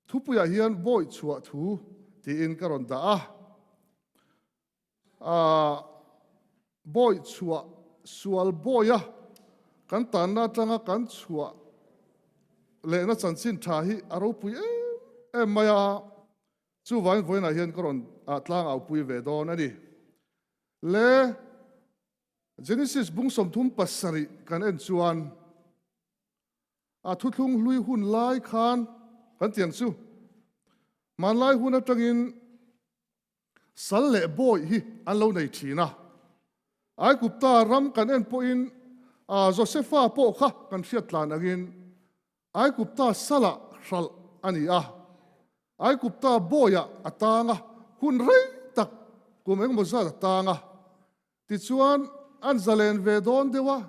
Thupuiah hian bawi chhuah thu tiin ka rawn dah a. Aaa bawi chhuah sual bawia kan tanna atanga kan chhuah lehna chanchin tha hi a ropui em em mai a. Chuvangin vawiinah hian ka rawn tlang aupui ve dawn a ni. Le Genesis bung 37 kan en chuan a thuthlung hlui hun lai khan kan tiang chu hmanlai hun atangin sal leh bawi hi an lo nei thin a. Aigupta ram kan en pawhin Josefa pawh kha kan hriat tlan angin Aigupta salah hralh a ni a, Aigupta bawiah a tang a, hun rei tak kum engemaw zat a tang a. Tichuan, an zalen ve dawn deuh a,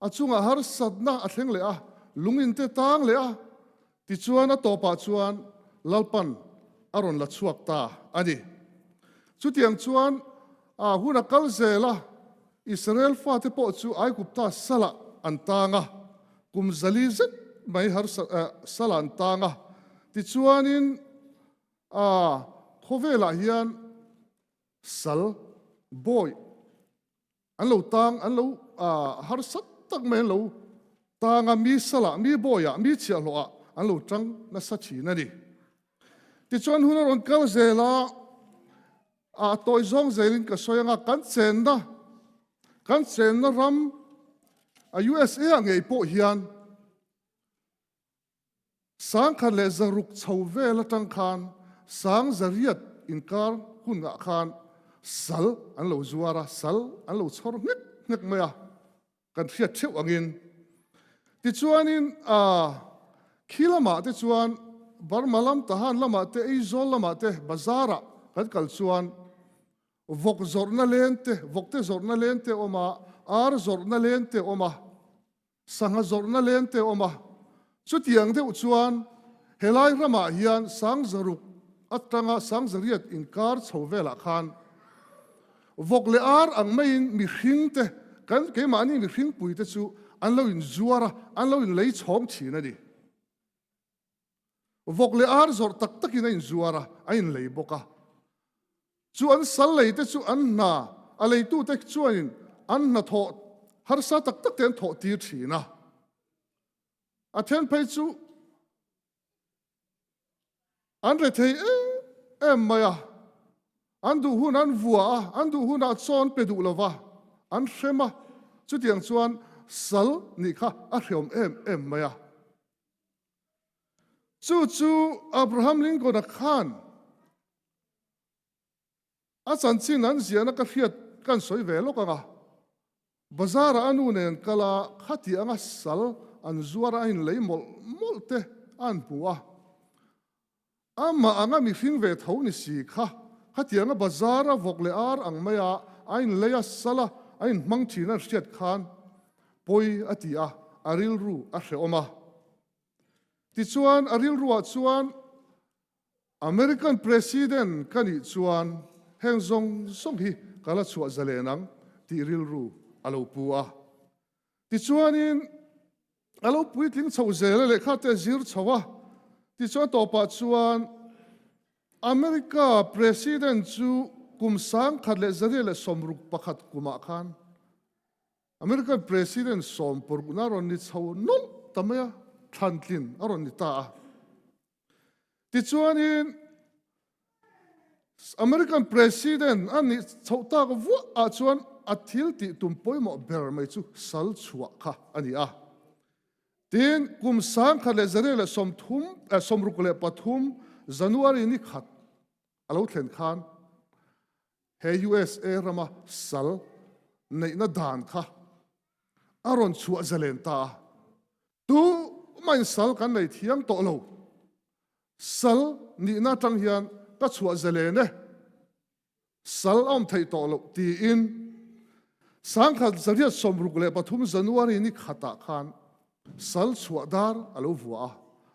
a chungah harsatna a thleng leh a, lungin te tang leh a. Tichuan, a tawpah chuan Lalpan a rawn la chhuak ta a ni. Chutiang chuan a hun a kal zel a, Israel fate pawh chu Aigupta salah an tang a, kum 400 zet mai harsa salah an tang a. Tichuanin a khawvelah hian sal bawi an lo tang, an lo harsa tak mai an lo tang a, mi salah, mi bawiah, mi chhiahhlawhah an lo tang nasa thin a ni. Tichuan hun a rawn kal zel a, A tawi zawng zelin ka sawi anga kan chenna, kan chenna ram a USA ah ngei pawh hian 1600 chho vel atang khan 1800 inkar hunah khan sal an lo zuar a, sal an lo chhawr nghek nghek mai a. Kan hriat theuh angin. Tichuanin khi lamah te chuan Burma lam, Tahan lamah te, Aizawl lamah te bazar-ah kan kal chuan vawk zawrhna len te, vawkte zawrhna len te a awm a, ar zawrhna len te a awm a, sangha zawrhna len te a awm a. Chutiang deuh chuan helai ramah hian 1600 atanga 1800 inkar chho velah khan Vawk leh ar ang maiin mihring te, kan keimahni mihring pui te chu an lo inzuar a, an lo inlei chhawng thin a ni. Vawk leh ar zawrh tak takin a inzuar a, a inlei bawk a. Chu an sal lei te chu an hna, a leitute chuanin an hnathawh harsa tak tak te an thawh tir thin a. A then phei chu An rethei em em mai a, an duh hun an vua a, an duh hunah chaw an pe duh lo va, an hrem a, chutiang chuan sal nih kha a hreawm em em mai a. Chu chu Abraham Lincoln-a khan A chanchin an ziahna ka hriat kan sawi ve lawk ang a, bazar-ah a nu nen kal a, khati anga sal an zuar a inlei mawlh mawlh te a an hmu a. Amah anga mihring ve tho ni si kha, khati anga bazar-a vawk leh ar ang maia a inlei a sal a, a inhmang thin an hriat khan pawi a ti a, a rilru a hrehawm a. Tichuan a rilruah chuan American President ka nih chuan heng zawng zawng hi ka la chhuah zalen ang tih rilru a lo pu a. Tichuanin a lo puitling chho zel a, lehkha te a zir chho a. Tichuan tawpah chuan America President chu kum 1961 kumah khan American President sawmparukna a rawn ni chho nawlh ta mai a, thlantlin a rawn ni ta a. Tichuanin American President a nih chhoh tak vuah ah chuan a thil tih tum pawimawh ber mai chu sal chhuah kha a ni a. Tin, kum 1963 January ni khat a lo thlen khan he USA rama sal neihna dan kha a rawn chhuah zalen ta a. Tu main sal kan nei thiam tawh lo. Sal nihna atang hian ka chhuah zalen e. Sal a awm theih tawh loh tiin 1963 January ni khatah khan sal chhuah dar a lo vuah a,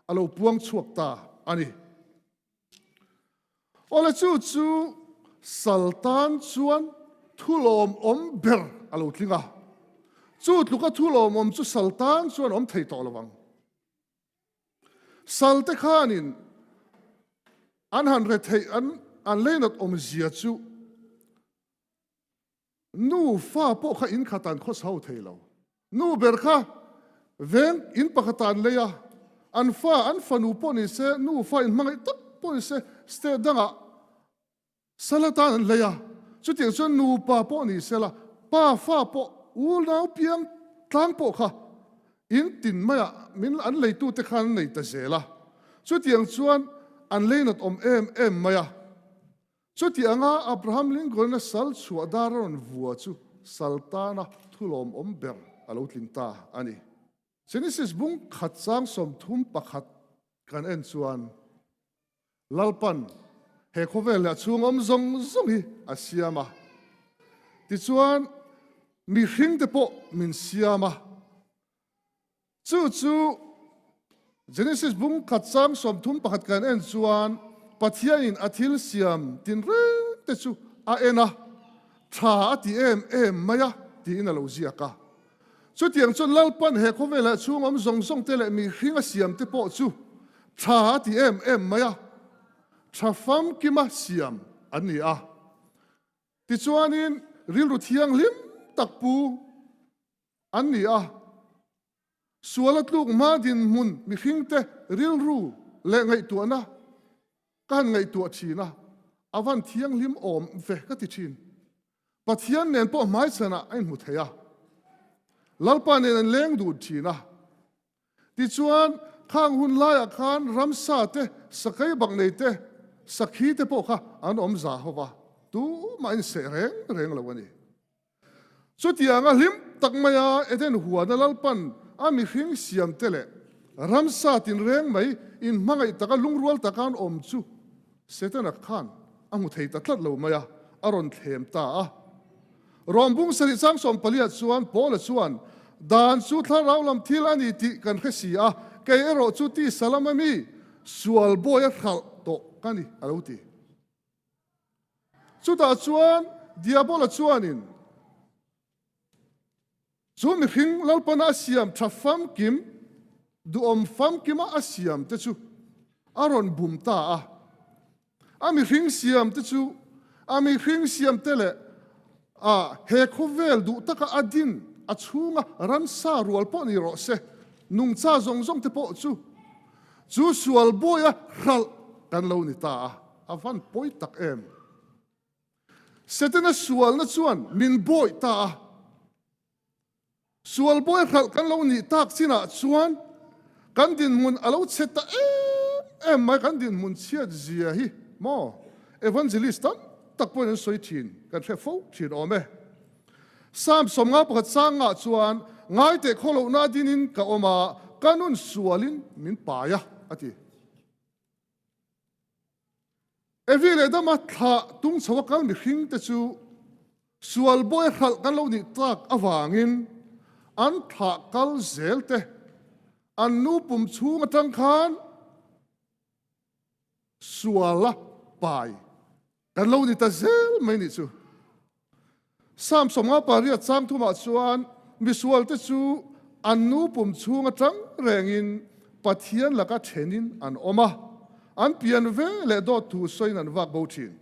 a lo puang chhuak ta a ni. Awle chu chu sal tan chuan thulawmawm ber a lo tling a, chu tluka thulawmawm chu sal tan chuan awm thei tawh lo ang. Sal te khanin An han retheih an an leinat awmzia chu nu fa pawh kha in khat an khawsa ho thei lo. Nu ber kha veng in pakhat ah an lei a, an fa an fanu pawh ni se nu fa inhmangaih tak pawh ni se state dangah Sal atan an hlei a, chutiang chuan nupa pawh ni sela, pa fa pawh unau piang tlang pawh kha in tin maiah min an leitute khan an nei ta zel a, chutiang chuan an leinat awm em em mai a. Chutianga Abraham Lincoln-a sal chhuah dar a rawn vua chu sal tana thulawmawm ber a lo tling ta a ni. Genesis bung khat chang 31 kan en chuan Lalpan he khawvel leh a chhung awm zawng zawng hi a siam a, tichuan mihringte pawh min siam a. Chu chu Genesis bung khat chang 31 kan en chuan Pathianin a thil siam tinrengte chu a en a, tha a ti em em mai a tiin a lo ziak a. Chutiang chuan Lalpan he khawvel leh chhung awm zawng zawng te leh mihring a siam te pawh chu tha a ti em em mai a, tha famkima siam an ni a. Tichuanin rilru thianghlim tak pu an ni a, sual a tluk hma dinhmun mihringte rilru leh ngaihtuahna ka han ngaihtuah thin a, a van thianghlim awm ve ka ti thin. Pathian nen pawh hmaichhanah a inhmu thei a, Lalpa nen an leng dun thin a. Tichuan, khang hun laiah khan ramsa te, sakei bak nei te, sakhi te pawh kha an awm za ho va, tumah in seh reng reng lo a ni. Chutianga hlim tak maia Eden huana Lalpan a mihring siam te leh ramsa tinreng mai inhmangaih taka lungrual taka an awm chu Setana khan a hmu thei ta tlat lo mai a, a rawn thlem ta a. Rom bung sarih chang sawmpaliah chuan Paula chuan, Dan chu thlarau lam thil a ni tih kan hre si a, kei erawh chu tisa lama mi sual bawi a hralh tawh ka ni, a lo ti. Chutah chuan Diabola chuanin chu mihring Lalpana a siam tha famkim, duhawm famkima a siam te chu a rawn bum ta a. A mihring siam te chu a mihring siam te leh a he khawvel duh taka a din a chhunga ramsa rual pawh ni rawh se, nungcha zawng zawng te pawh chu chu sual bawia hralh kan lo ni ta a. A van pawi tak em? Setana sualna chuan min bawih ta a. Sual bawi hralh kan lo nih tak chinah chuan kan dinhmun a lo chhe ta em em mai. Kan dinhmun chhiat zia hi maw evangelist tam tak pawhin an sawi thin, kan hre fo thin awm e. Psalm 51 changah chuan ngaiteh khawlohna dinin ka awm a, ka nun sualin min pai a, a ti. Evi leh Dama thlah tung chho a kal mihring te chu sual bawi hralh kan lo nih tak avangin an thlah kal zel te an nu pum chhung atang khan suala pai kan lo ni ta zel mai nih chu. Psalm 58 chang thumah chuan misualte chu an nu pum chhung atang rengin Pathian laka thenin an awm a, an pian ve leh dawt thu sawiin an vak bo thin.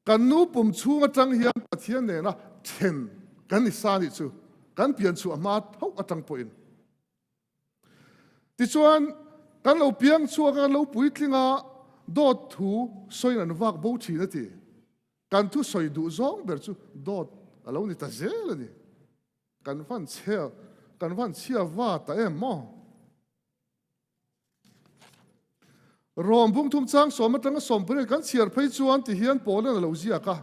Kan nu pum chhung atang hian Pathian nena then kan ni sa nih chu kan pian chhuah hma tho atang pawhin. Tichuan, kan lo piang chhuak a, kan lo puitling a, dawt thu sawiin an vak bo thin a ti. Kan thu sawi duh zawng ber chu dawt a lo ni ta zel a ni. Kan van chhia, kan van chhia va ta em maw? Rom bung thum chang sawm atanga 18 kan chhiar phei chuan ti hian Paulan a lo ziak a,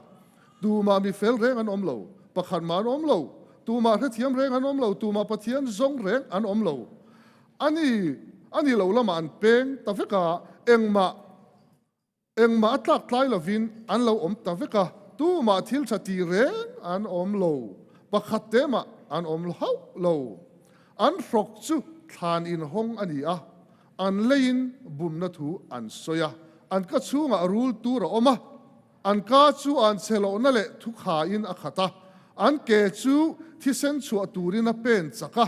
Tumah mi fel reng an awm lo, pakhat mah an awm lo, tumah hrethiam reng an awm lo, tumah Pathian zawng reng an awm lo. A ni, a ni lo lamah an peng ta vek a, engmah Engmah a tlak tlai lovin an lo awm ta vek a, tumah thil tha ti reng an awm lo, pakhat te mah an awm hauh lo. An hrawk chu thlan inhawng a ni a, an leiin bumna thu an sawi a, an ka chhungah rul tur a awm a, an ka chu an chhe lohna leh thukhain a khat a, an ke chu thisen chhuah turin a pen chak a,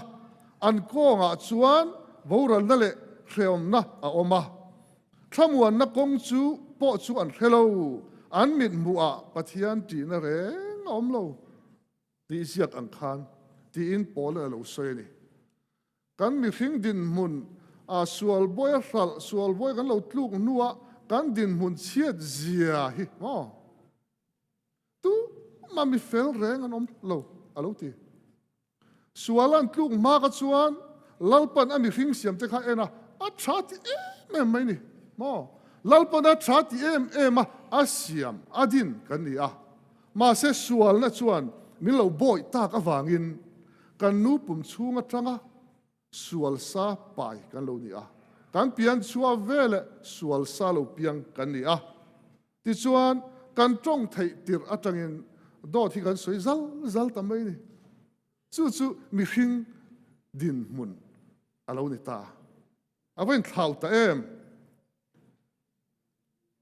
an kawngah chuan boralna leh hreawmna a awm a. Thlamuanna kawng chu pawh chu an hre lo, an mithmuhah Pathian ṭihna reng a awm lo tih ziak ang khan tiin Paula'n a lo sawi a ni. Kan mihring dinhmun a sual bawi a hralh, sual bawi kan lo tluk hnuah kan dinhmun chhiat zia hi maw? Tumah mi fel reng an awm lo, a lo ti. Sual an tluk hma kha chuan Lalpan a mihring siam te kha en a, a tha ti em em mai ni maw? Lalpan a tha ti em em a, a siam, a din kan ni a. Mahse sualna chuan min lo bawih tak avangin kan nu pum chhung atanga sual sa pai kan lo ni a. Kan pian chhuah veleh sual sa lo piang kan ni a. Tichuan, kan tawng theih tirh atangin dawt hi kan sawi zal zal ta mai a ni. Chu chu mihring dinhmun a lo ni ta. A va inthlau ta em?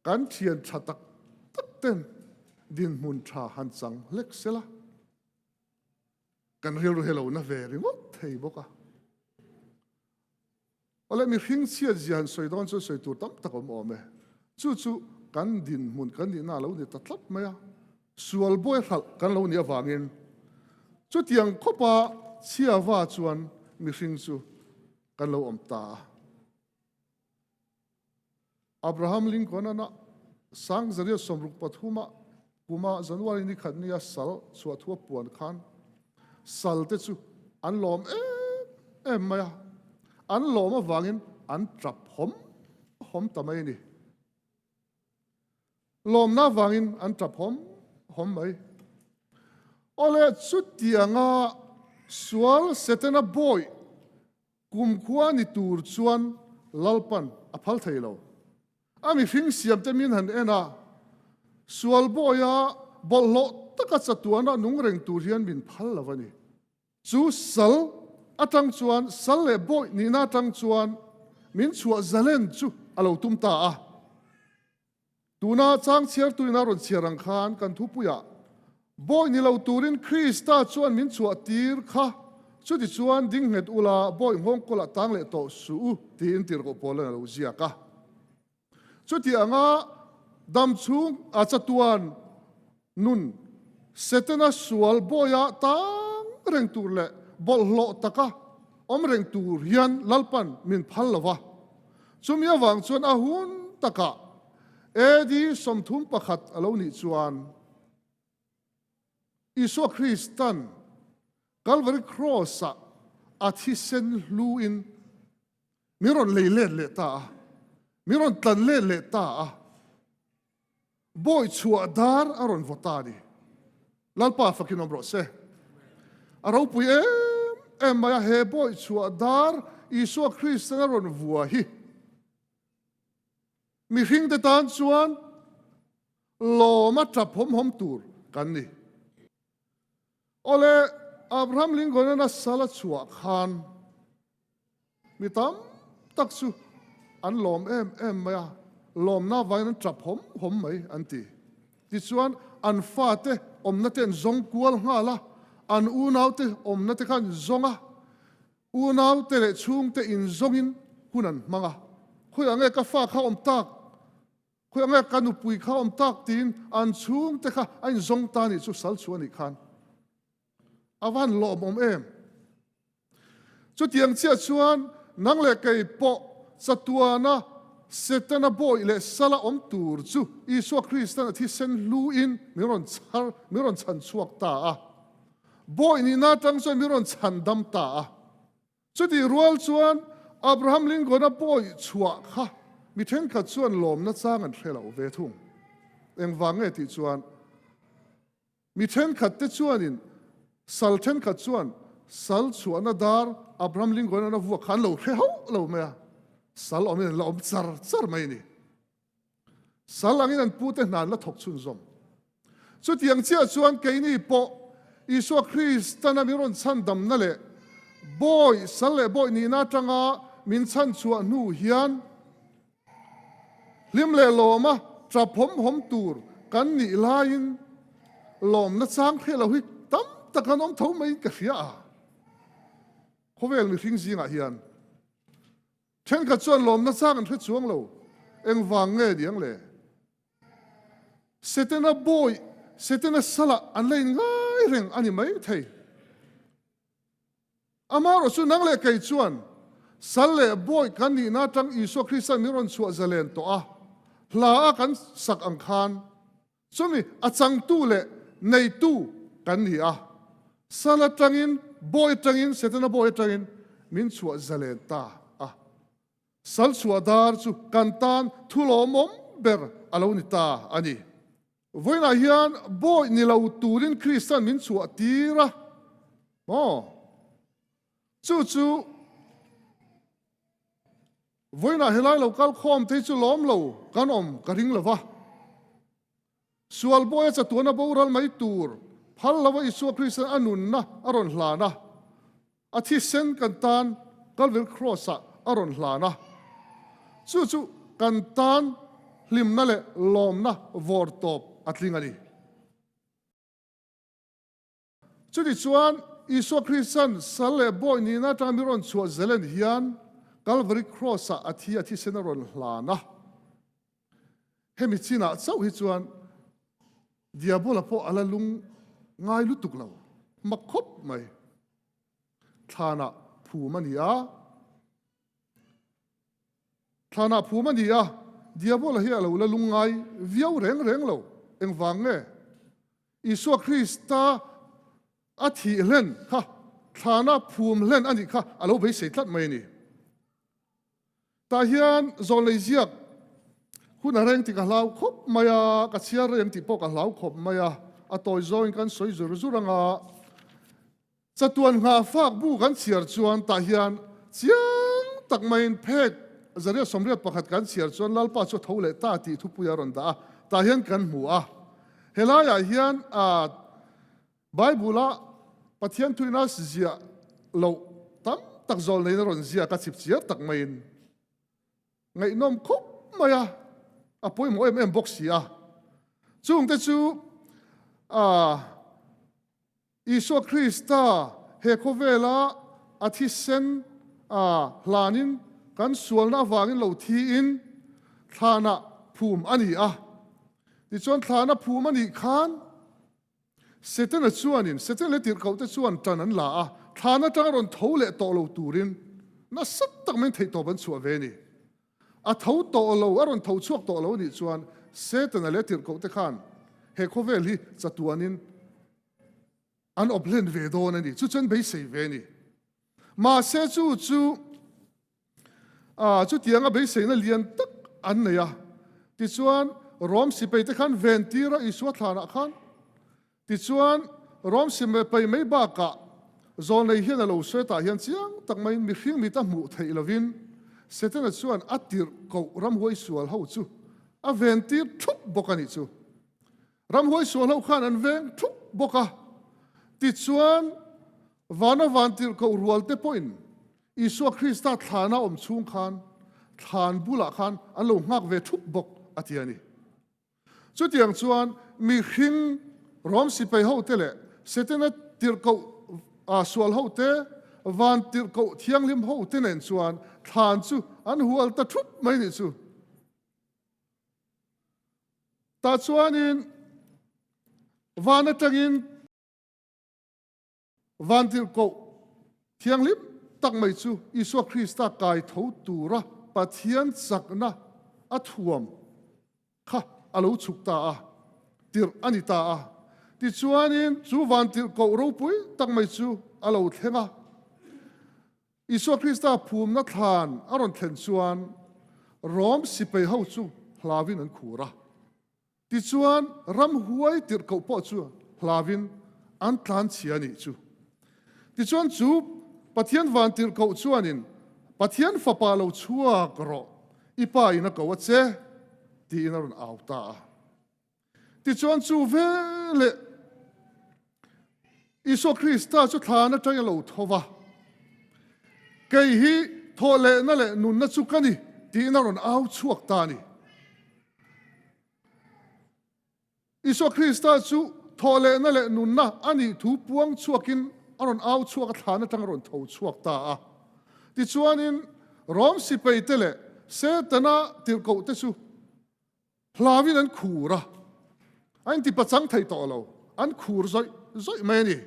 Kan thian tha tak tak ten dinhmun tha han chang hlek sela. Kan rilru hi lo na ve ringawt thei bawk a. Awle mihring chhiat zia han sawi dawn chuan sawi tur tam tak awm awm e. Chu chu kan dinhmun kan nihna a lo ni ta tlat mai a, sual bawi hralh kan lo nih avangin chutiang khawpa chhiava chuan mihring chu kan lo awm ta a. Abraham Lincoln-a Sangzariat 63 kuma January ni khat nia sal chhuah thu a puan khan sal te chu an lawm em em mai a, an lawm avangin an tap hawm hawm ta mai a ni. Lawmna avangin an tap hawm hawm mai. Awle chutianga sual Setana bawih Kumkhua ni tur chuan Lalpan a phal thei lo. A mihring siamte min han en a, sual bawia bawlhhlawh taka chatuana nung reng tur hian min phal lo a ni. Chu sal atang chuan, sal leh bawih nihna atang chuan min chhuah zalen chu a lo tum ta a. Tuna chang chhiartuin a rawn chhiar ang khan kan thupuiah bawi ni lo turin Krista chuan min chhuah tir kha, chutichuan ding nghet ula bawi nghawng kawlah tang leh tawh suh u tiin tirhkoh Paulan a lo ziak a. Chuti anga dam chhung a chatuan nun Setana sual bawia tang reng tur leh bawlhhlawh taka awm reng tur hian Lalpan min phal lo va. Chumi avang chuan a hun takah AD 31 a lo nih chuan Isua Kristan Kalvari Kraws-ah a thisen hluin min rawn lei let leh ta a, min rawn tlan let leh ta a. Bawi chhuah dar a rawn vaw ta a ni. Lalpa fakin awm rawh se. A ropui em em mai a, he bawi chhuah dar Isua Kristan a rawn vua hi mihringte tan chuan lawm a tap hawm hawm tur kan ni. Awle, Abraham Lincoln-an a sal a chhuah khan Mi tam tak chu an lawm em em mai a, lawmna avangin an tap hawm hawm mai an ti. Tichuan, an fate awmna te an zawng kual nghal a, an unaute awmna te kha an zawng a, unaute leh chhungte inzawngin hun an hmang a. Khawiah nge ka fa kha awm tak? Khawiah nge ka nupui kha awm tak? tiin an chhungte kha a inzawng ta nih chu sal chhuah a nih khan. A van lawmawm em? Chutiang chiah chuan nang leh kei pawh chatuana Setana bawih leh sala awm tur chu Isua Kristan a thisen hluin min rawn chhar, min rawn chhan chhuak ta a. Bawih nihna atang chuan min rawn chhan dam ta a. Chutih rual chuan Abraham Lincoln-a bawih chhuah kha mi thenkhat chuan lawmna chang an hre lo ve thung. Engvang nge tih chuan Mi thenkhat te chuanin sal thenkhat chuan sal chhuahna dar Abraham Lincoln-an a vuak kha an lo hre hauh lo mai a, sal awmin an la awm char char mai a ni. Sal angin an pute hna an la thawk chhunzawm. Chutiang chiah chuan keini pawh Isua Kristana min rawn chhandamna leh bawi, sal leh bawi nihna atanga min chhanchhuah hnu hian, Hlim leh lawma tap hawm hawm tur kan nih laiin lawmna chang hreh lo hi tam tak an awm tho maiin ka hria a. Khawvel mihring zingah hian thenkhat chuan lawmna chang an hre chuang lo. Engvang nge niang le? Setana bawi, Setana salah an la in ngai reng a ni mai thei. Amaherawh chu nang leh kei chuan sal leh bawi kan nihna atang Isua Krista'n min rawn chhuah zalen tawh a, hla a kan sak ang khan chumi a changtu leh neitu kan ni a, sal atangin, bawi atangin, Setana bawi atangin min chhuah zalen ta a. Sal chhuah dar chu kan tan thu lawmawm ber a lo ni ta a ni. Vawiinah hian bawi ni lo turin Krista'n min chhuah tir a, maw? Chu chu vawiinah helai lo kal khawm te hi chu lawm lo kan awm ka ring lo va. Sual bawia chatuana boral mai tur phal lova Isua Krista'n a nunna a rawn hlan a, a thisen kan tan Calvary Cross-ah a rawn hlan a, chu chu kan tan hlimna leh lawmna vawr tawp a tling a ni. Chutichuan, Isua Krista'n sal leh bawi nihna atanga mi rawn chhuah zelen hian Calvary Cross-ah a thi a thisen a rawn hlan a. Hemi chinah chauh hi chuan Diabola pawh a la lung ngai lutuk lo, mak khawp mai. Thlanah phum a ni a. Thlanah phum a ni a, Diabola hi a lo la lung ngai viau reng reng lo. Engvang nge? Isua Krista a thih hlen kha thlana phum hlen a nih kha a lo beisei tlat mai a ni. Tah hian zawnlei ziak hun a reng tih ka hlau khawp mai a, ka chhiar reng tih pawh ka hlau khawp mai a, a tawi zawngin kan sawi zur zur ang a. Chatuan nghah fak bu kan chhiar chuan tah hian chiang tak maiin phek zariat 81 kan chhiar chuan Lalpa chu a tho leh ta tih thupui a rawn dah a, tah hian kan hmu a. Helaiah hian Bible-a Pathian thuina ziah loh tam tak zawl neiin a rawn ziak a, chipchiar tak maiin ngaihnawm khawp mai a, a pawimawh em em bawk si a. Chungte chu Isua Krista he khawvela a thisen a hlanin kan sualna avangin lo thiin thlanah phum a ni a. Tichuan thlana phum a nih khan Setana chuanin Setana leh tirhkohte chuan tan an la a, thlan atanga rawn tho leh tawh lo turin nasa tak maiin theihtawp an chhuah ve a ni. A tho tawh lo, a rawn tho chhuak tawh lo a nih chuan Setana leh tirhkohte khan he khawvel hi chatuanin an awp hlen ve dawn a ni. Chu chuan beisei ve a ni. Mahse chu chu chutianga beiseina lian tak an nei a. Tichuan Rom sipai te khan ven tir a Isua thlanah khan. Tichuan Rom sipai mai bakah Zawlnei hian a lo sawi tah hian chiang tak maiin mihring mit a hmuh theih lovin Setana chuan a tirh koh ramhuai sual ho chu a ven tir thup bawk a nih chu. Ramhuai sual ho khan an veng thup bawk a. Tichuan, vana vantirhkoh rualte pawhin Isua Krista thlana awm chhung khan thlan bulah khan an lo nghak ve thup bawk a ti a ni. Chutiang chuan mihring Rom sipai hote leh Setana tirhkoh sual hote, vantirhkoh thianghlim hote nen chuan thlan chu an hual ta thup mai nih chu. Tah chuanin van atangin vantirhkoh thianghlim tak mai chu Isua Krista kai tho tura Pathian chakna a thuam kha a lo chhuk ta a, tirh a ni ta a. Tichuanin chu vantirhkoh ropui tak mai chu a lo thleng a. Isua Krista phumna thlan a rawn thlen chuan Rom sipai ho chu hlauin an khur a. Tichuan, ramhuai tirhkoh pawh chu hlauin an tlan chhia a nih chu. Tichuan chu Pathian van tirhkoh chuanin, Pathian Fapa lo chhuak rawh, i Pa in a ko a che, tiin a rawn au ta a. Tichuan chu veleh Isua Krista chu thlan atang a lo tho va, Kei hi thawhlehna leh nunna chu ka ni, tiin a rawn au chhuak ta a ni. Isua Krista chu thawhlehna leh nunna a nih thu puang chhuakin a rawn au chhuak a, thlan atang a rawn tho chhuak ta a. Tichuanin Rom sipaite leh. Setana tirhkohte chu hlauin an khur a, a intipachang thei tawh lo, an khur zawih zawih mai a ni.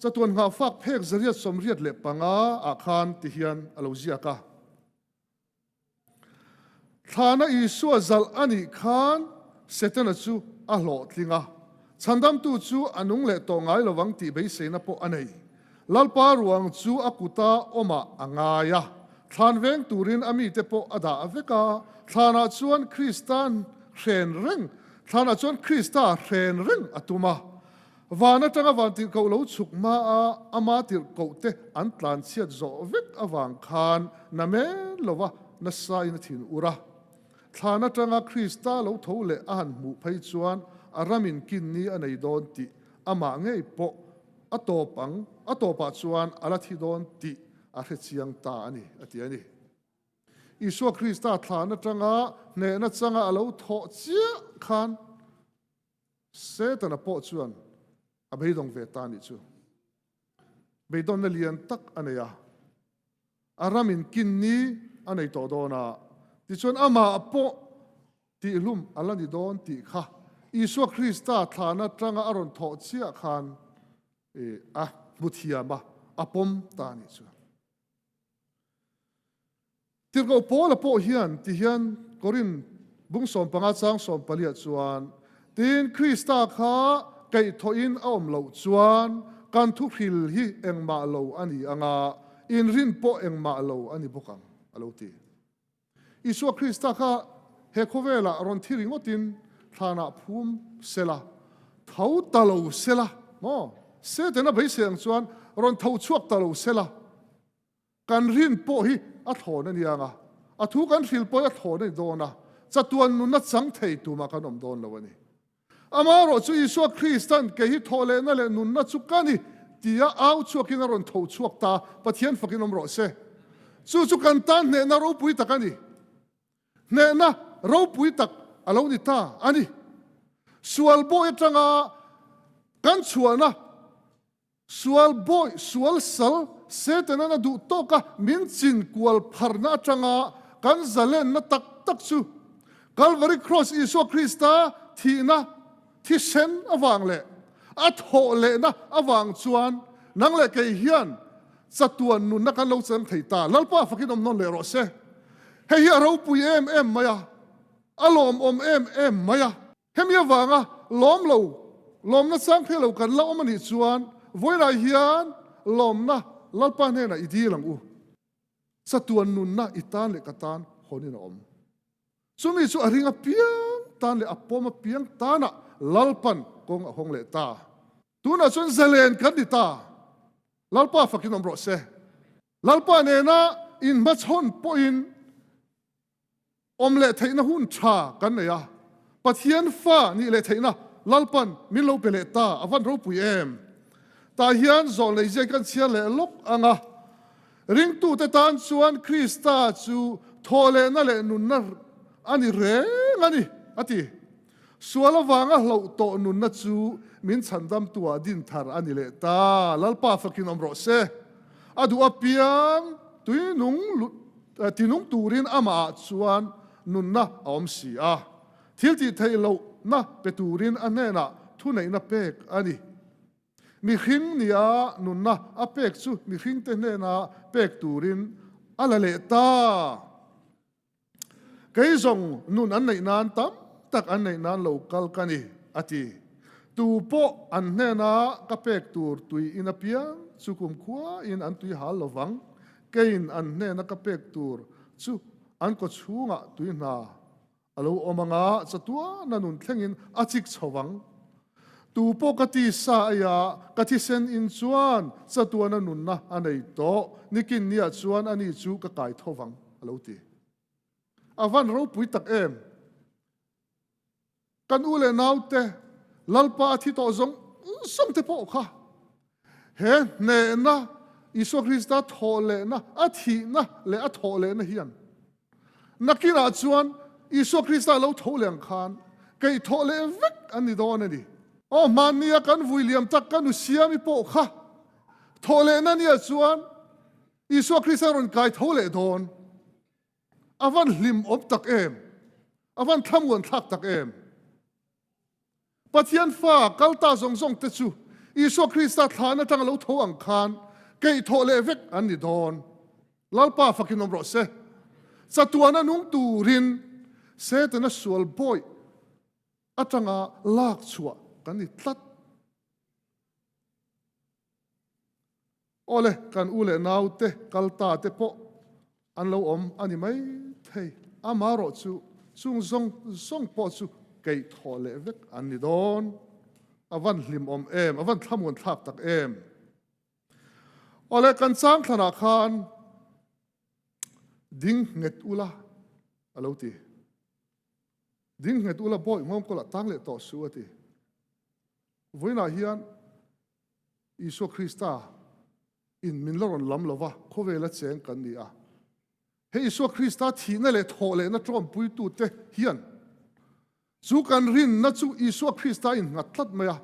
Chatuan nghahfak phek 885 ah khan tihian a lo ziak a. Thlana Isua zalh a nih khan Setana chu a hlawhtling a, chhandamtu chu a nung leh tawh ngai lo vang tih beiseina pawh a nei. Lalpa ruang chu a kuta awmah a ngai a, thlan veng turin a mite pawh a dah vek a, thlanah chuan Kristan hren reng, thlanah chuan Krista hren reng a tum a. Van atanga van tirhkoh lo chhuk hmaa ama tirhkohte an tlanchhiat zawh vek avang khan na men lova nasain a thin ur a. Thlan atanga Krista lo tho leh a han hmuh phei chuan a ramin kinni a nei dawn tih amah ngei pawh a tawp ang, a tawpah chuan a la thi dawn tih a hre chiang ta a ni, a ti a ni. Isua Krista thlan atanga hnehna changa a lo thawh chiah khan, Setana pawh chuan a beidawng ve ta nih chu. Beidawnna lian tak a nei a, a ramin kinni a nei tawh dawn a, tichuan amah pawh tihlum a la ni dawn tih kha Isua Krista thlan atanga a rawn thawh chiah khan a hmu thiam a, a pawm ta nih chu. Tirhkoh Paula pawh hian ti hian Korin bung 15 chang 14 ah chuan, Tin, Krista kha kaihthawhin a awm loh chuan kan thuhril hi engmah lo a ni ang a, inrin pawh engmah lo a ni bawk ang, a lo ti. Isua Krista kha he khawvelah rawn thi ringawtin thlanah phum sela, tho ta lo sela, maw? Setana beisei ang chuan rawn tho chhuak ta lo sela, Kan rin pawh hi a thlawn a nia nga, a thu kan hril pawh hi a thlawn a ni dawn a, chatuan nunna chang thei tumah kan awm dawn lo a ni. Amaherawh chu Isua Kristan kei hi thawhlehna leh nunna chu ka ni tia au chhuakin a rawn tho chhuak ta, Pathian fakin awm rawh se. Chu chu kan tan hnehna ropui tak a ni. Hnehna ropui tak a lo ni ta a ni. Sual bawi atanga kan chhuahna Sual bawih, sual sal, Satan-an a duh tawk a min chin kual pharna atanga kan zalenna tak tak chu Kalvari Cross Isua Krista thihna thisen avang leh a thawh lehna avang chuan nang leh kei hian chatuan nunna kan lo cheng thei ta. Lalpa fakin awm nawn leh rawh se. Hei hi a ropui em em mai a, a lawmawm em em mai a. Hemi avanga lawm lo, lawmna chang phei lo kan la awm a nih chuan vawilah hian lawmna Lalpa hnenah i dil ang u. Chatuan nunna i tan leh ka tan hawnin a awm. Chumi chu a ring apiang tan leh a pawm apiang tanah Lalpan kawng a hawng leh ta. Tunah chuan zalen kan ni ta. Lalpa fakin awm rawh se. Lalpa nena inhmachhawn pawhin Awm leh theihna hun tha kan nei a, Pathian fa nih leh theihna Lalpan min lo pe leh ta, a van ropui em! Tah hian zawh lei zia kan chhiar leh lawk ang a, ringtute tan chuan Krista chu thawhlehna leh nunna a ni reng a ni, a ti. Sual avanga hlauh tawh nunna chu min chhandamtuah din thar a ni leh ta. Lalpa fakin awm rawh se. A duh apiang tui nung tinung turin amahah chuan nunna a awm si a. Thil tih theih lohna pe turin a hnenah thuneihna pek a ni. Mihring nia nunna a pek chu mihringte hnena pek turin a la leh ta. Kei zawng nun an neih nan tam tak an neih nan lo kal ka ni, a ti. Tu pawh an hnena ka pek tur tui in apiang chu kumkhuain an tui hal lo vang. Keiin an hnena ka pek tur chu an kawchhungah tui hna a lo awm anga chatuana nun thlengin a chik chho vang. Tu pawh ka tisa aia ka thisen in chuan chatuana nunna a nei tawh, nikin niah chuan ani chu ka kai tho vang, a lo ti. A van ropui tak em! Kan u leh naute Lalpa a thi tawh zawng zawng te pawh kha he hnehna Isua Krista thawh lehna, a thihna leh a thawh lehna hian nakinah chuan Isua Krista lo tho leh ang khan keih thawh leh vek an ni dawn a ni. Aw hmannia kan vui liam tak ka nu Siami pawh kha thawh lehna nia chuan Isua Krista rawn kai tho leh dawn. A van hlim awm tak em! A van thlamuan thlak tak em! Pathian fa kal ta zawng zawng te chu Isua Krista thlan atanga lo tho ang khan keih thawh leh vek an ni dawn. Lalpa fakin awm rawh se. Chatuana nung turin Setana sual bawih atanga lak chhuah kan ni tlat. Awle, kan u leh naute kal ta te pawh an lo awm a ni mai thei. Amaherawh chu chung zawng zawng pawh chu keih thawh leh vek an ni dawn. A van hlimawm em, a van thlamuan thlak tak em. Awle, kan chang thlanah khan ding nghet ula a lo ti. Ding nghet ula bawi nghawngkawlah tang leh tawh suh a ti. Vawiinah hian Isua Krista in min la rawn lam lova, khawvela cheng kan ni a. He Isua Krista thihna leh thawh lehna tawmpuitute hian chu kan rinna chu Isua Krista in nghat tlat mai a,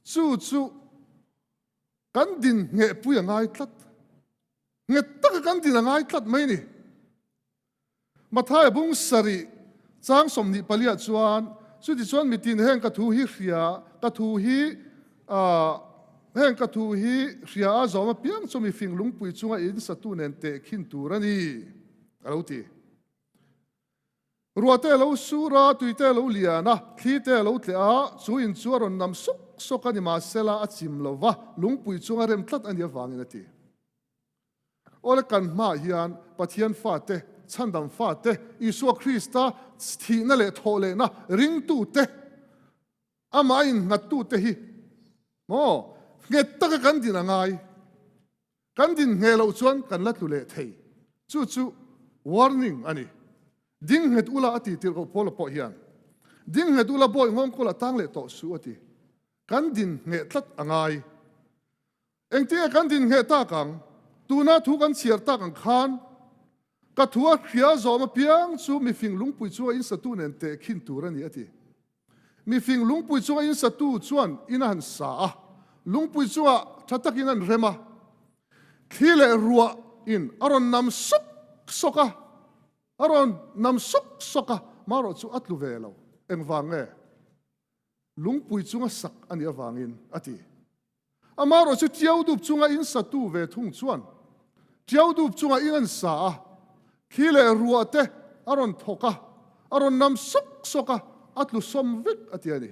chu chu kan din nghehpui a ngai tlat. Nghet taka kan din a ngai tlat mai ni. Mathaia bung sarih chang 24 ah chuan, Chutichuan mitin heng ka thu hi hria, ka thu hi, heng ka thu hi hria a zawm apiang chu mifing lungpui chunga in satu nen tehkhin tur a ni, a lo ti. Ruah te a lo sur a, tui te a lo lian a, thli te a lo tleh a, chu in chu a rawn nam sawk sawk a ni, mahsela a chim lo va, lungpui chunga rem tlat a nih avangin a ti. Awle kan hmaah hian Pathian fate, chhandam fate, Isua Krista thihna leh thawhlehna ringtute, amah a innghattute hi maw nghet taka kan din a ngai. Kan din ngheh loh chuan kan la tlu leh thei. Chu chu warning a ni. Ding nghet ula a ti tirh koh Paula pawh hian. Ding nghet ula bawi nghawngkawl a tang leh tawh suh a ti. Kan din ngheh tlat a ngai. Engtinge kan din ngheh tak ang? Tuna thu kan chhiar tak ang khan, Ka thu a hria zawm apiang chu mifing lungpui chunga insatu nen tehkhin tur a ni, a ti. Mifing lungpui chunga insatu chuan in a han sa a, lungpui chungah tha takin an rem a, thli leh ruah in a rawn nam sawk sawk a, a rawn nam sawk sawk a, marawh chu a tlu ve lo. Engvang nge? Lungpui chunga sak a nih avangin, a ti. Amaherawh chu Tiaudup chunga in satu ve thung chuan Tiaudup chunga in an sa a, thli leh ruah te a rawn thawk a, a rawn nam sawk sawk a, a tlu sawm vek a ti a ni.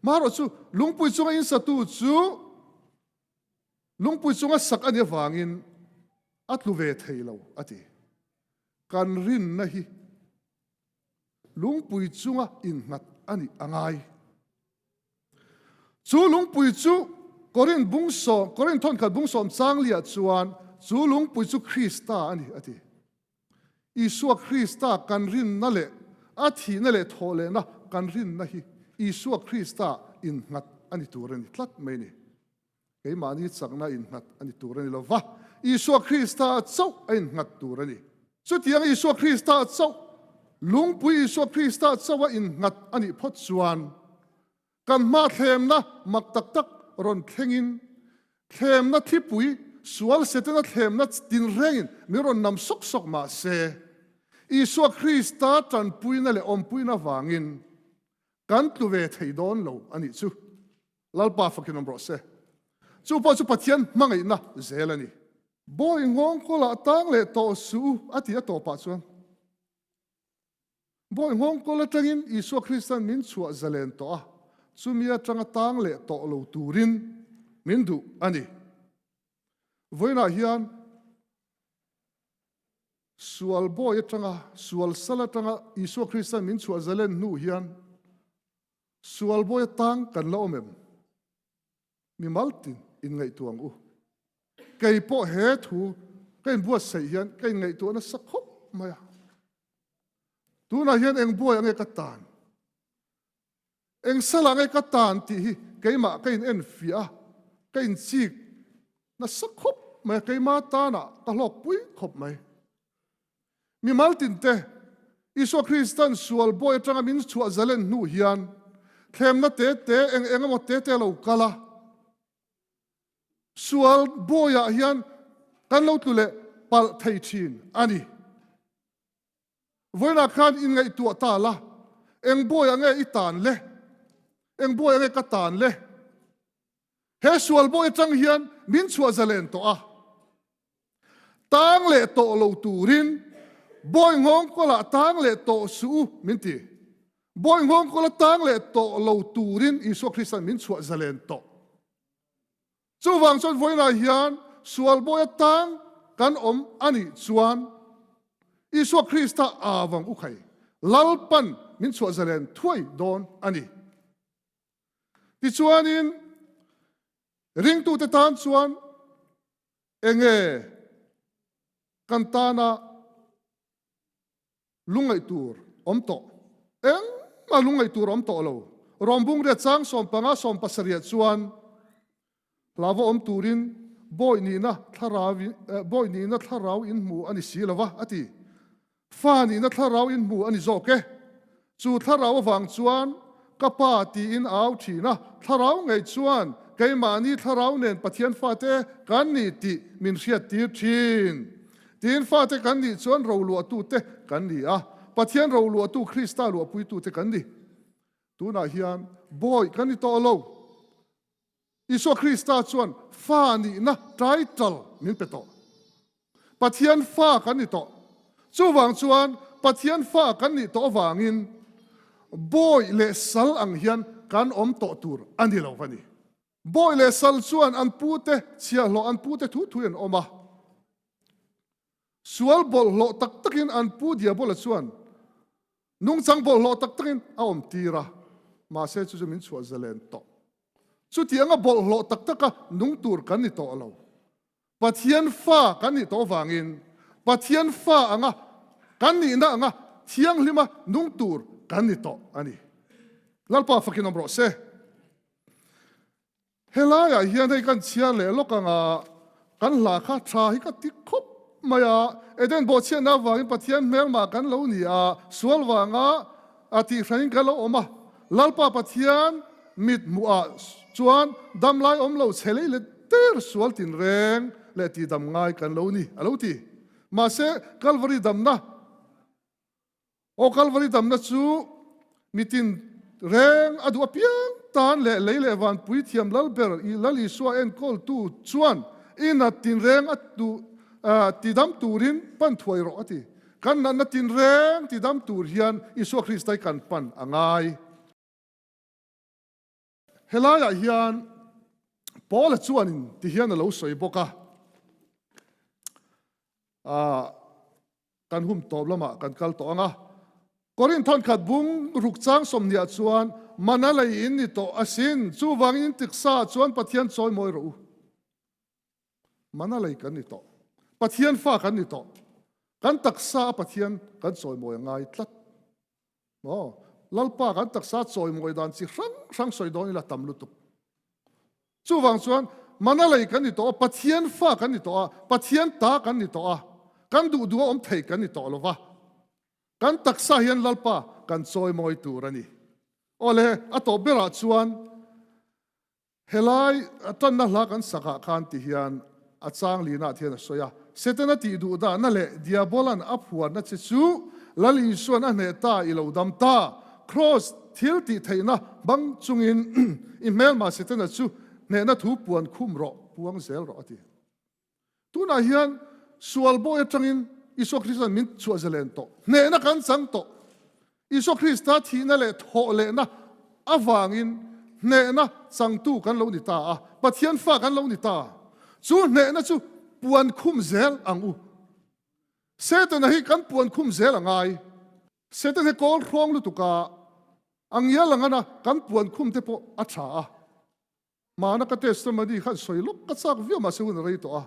Amaherawh chu lungpui chunga in satu chu lungpui chunga sak a nih avangin a tlu ve thei lo a ti. Kan rinna hi lungpui chunga innghat a nih a ngai. Chu lungpui chu Korin bung sawm, Korin thawnkhat bung sawm changliah chuan chu lungpui chu Krista a ni a ti. Isua Krista kan rinna leh a thihna leh thawhlehna kan rinna hi Isua Krista innghat a ni tur a ni tlat mai ni. Keimahni chakna innghat a ni tur a ni lo va, Isua Krista chauh a innghat tur a ni. Chutiang Isua Krista chauh, lungpui Isua Krista chauh a innghat a nih phawt chuan, kan hma thlemna mak tak tak rawn thlengin, thlemna thlipui, sual Setana thlemna tinrengin min rawn nam sawk sawk mah se, Isua Krista tanpuina leh awmpuina vangin kan tlu ve thei dawn lo a nih chu. Lalpa fakin awm rawh se. Chu pawh chu Pathian hmangaihna zel a ni. Bawi nghawng kawlah tang leh tawh suh u a ti a tawpah chuan Bawi nghawng kawl atangin Isua Kristan min chhuah zalen tawh a, chumi atanga tang leh tawh lo turin min duh a ni. Vawiinah hian sual bawi atanga, sual sal atanga Isua Kristan min chhuah zalen hnu hian Sual bawi atang kan la awm em? Mimal tin inngaihtuah ang u. Kei pawh he thu ka inbuatsaih hian ka inngaihtuah nasa khawp mai a. Tunah hian eng buai ange ka tan? Eng sal ange ka tan tih hi keimah ka in enfiah a, ka inchik nasa khawp mai a, keima tanah ka hlawkpui khawp mai. Mimal tinte, Isua Kristan sual bawi atanga min chhuah zalen hnu hian thlemna te te eng eng emaw te te lo kal a, sual bawiah hian kan lo tlu leh palh thei thin a ni. Vawiinah khan inngaihtuah ta la, eng bawiah nge i tan le? Eng bawiah nge ka tan le? He sual bawi atang hian min chhuah zalen tawh a. Tang leh tawh lo turin bawi nghawng kawlah tang leh tawh suh u min ti. Bawi nghawng kawla tang leh tawh lo turin Isua Krista'n min chhuah zalen tawh. Chuvang chuan vawiinah hian sual bawia tang kan awm a nih chuan Isua Krista avang u khai Lalpan min chhuah zalen thuai dawn a ni. Tichuanin ringtute tan chuan Enge kan tana lungngaih tur awm tawh? Engmah lungngaih tur awm tawh lo. Rawmbung riat chang 15 70 chuan hlauva awm turin bawi nihna thlarau bawi nihna thlarau in hmu a ni si lova a ti. Fa nihna thlarau in hmu a ni zawk e. Chu thlarau avang chuan ka pa tiin a au thin a, thlarau ngei chuan keimahni thlarau nen Pathian fate kan ni tih min hriattir thin. Tiin fate kan nih chuan roluahtute kan ni a, Pathian roluahtu Krista luahpuitute kan ni. Tunah hian bawi kan ni tawh lo. Isua Krista chuan fa nihna title min pe tawh. Pathian fa kan ni tawh. Chuvang chuan Pathian fa kan nih tawh avangin bawi leh sal ang hian kan awm tawh tur a ni lo va ni. Bawi leh sal chuan an pute chhiahhlawh an pute thu thuin an awm a. Sual bawlhhlawh tak takin an pu Diabola chuan Nungchang bawlhhlawh tak takin a awm tir a, mahse chu chu min chhuah zalen tawh. Chutianga bawlhhlawh tak taka nung tur kan ni tawh lo. Pathian fa kan nih tawh avangin Pathian fa anga kan nihna anga thianghlima nung tur kan ni tawh a ni. Lalpa fakin awm rawh se. Helaiah hian hei kan chhiar leh lawk ang a, kan hla kha tha hi ka ti khawp mai a, Eden bawhchhiatna avangin Pathian hmelmah kan lo ni a, sual vanga a tihhranin kan lo awm a, Lalpa Pathian mit hmuhah chuan damlai awm lo chhe lei leh der sual tinreng leh tihdam ngai kan lo ni, a lo ti. Mahse, Kalvari damna. Aw Kalvari damna chu mitin reng a duh apiang tan leh lei leh van puithiam lal ber i Lal Isua enkawltu chuan i nat tinreng a duh tidam turin pan thuai rawh a ti. Kan natna tinreng tidam tur hian Isua Krista hi kan pan a ngai. Helaiah hian Paula chuanin tihian a lo sawi bawk a. Kan hum tawp lamah kan kal tawh ang a. Korinth thawnkhat bung ruk chang 20ah chuan, Mana lei in ni tawh asin, chuvangin in tiksa ah chuan Pathian chawi mawi rawh u. Mana lei kan ni tawh. Pathian fa kan ni tawh. Kan taksa a Pathian kan chawi mawi a ngai tlat. Maw? Lalpa kan taksa chawi mawi dan chi hrang hrang sawi dawn ila tam lutuk. Chuvang chuan mana lei kan ni tawh a, Pathian fa kan ni tawh a, Pathian ta kan ni tawh a, kan duh duh a awm thei kan ni tawh lo va. Kan taksa hian Lalpa kan chawi mawi tur a ni. Awle, a tawp berah chuan Helai tanna hla kan sakah khan ti hian a chang linah thian a sawi a, Setana tih duh dahna leh Diabolan a phuarna che chu Lal Isuan a hneh ta i lo dam ta. Kraws thil tih theihna hmang chungin i hmelma Setana chu hnehna thu puan khum rawh, puang zel rawh a ti. Tunah hian sual bawi atangin Isua Krista'n min chhuah zalen tawh. Hnehna kan chang tawh. Isua Krista thihna leh thawh lehna avangin hnehna changtu kan lo ni ta a, Pathian fa kan lo ni ta. Chu hnehna chu puan khum zel ang u. Setana hi kan puan khum zel a ngai. Satan hi kawl hrawng lutuk a, a ngial ang ana kan puan khum te pawh a tha a. Hmana ka testimony khan sawi lawk ka chak viau mahse hun a rei tawh a.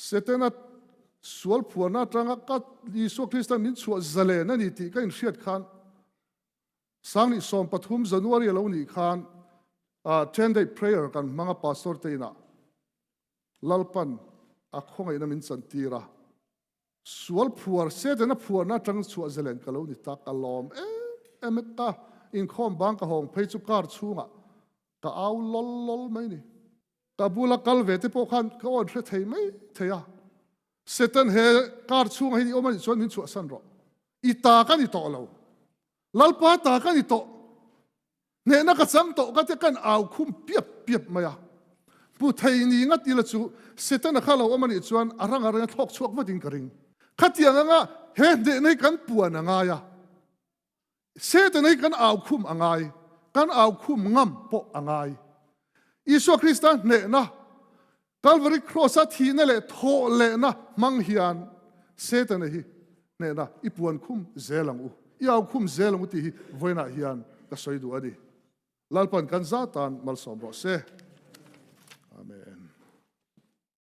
Setana sual phuarna atanga ka Isua Krista min chhuah zalen a ni tih ka inhriat khan Sangni 13 January a lo nih khan 10 day prayer kan hmang a pastor te inah Lalpan a khawngaihna min chantir a. Sual phuar, Setana phuarna atang chhuah zalen ka lo ni ta, ka lawm em em e, ka inkhawm bang ka hawng phei chu car chhungah ka au lawl lawl mai ni. Ka bula kal ve te pawh khan ka awn hre thei mai thei a, Setan he car chhungah hian i awm a nih chuan min chhuahsan rawh. I ta ka ni tawh lo. Lalpa ta ka ni tawh. Hnehna ka chang tawh ka tia kan au khum piap piap mai a. Pu thei ni ngat ila chu Setana kha lo awm a nih chuan a rang a reng a thlawk chhuak vatin ka ring. Khatiang anga he hnehna hi kan puan a ngai a. Setana hi kan au khum a ngai. Kan au khum ngam pawh a ngai. Isua Krista hnehna Calvary Cross-a thihna leh thawh lehna hmang hian Setana hi hnehna i puan khum zel ang u, i au khum zel ang u tih hi vawiinah hian ka sawi duh a ni. Lalpan kan za tan malsawm rawh se.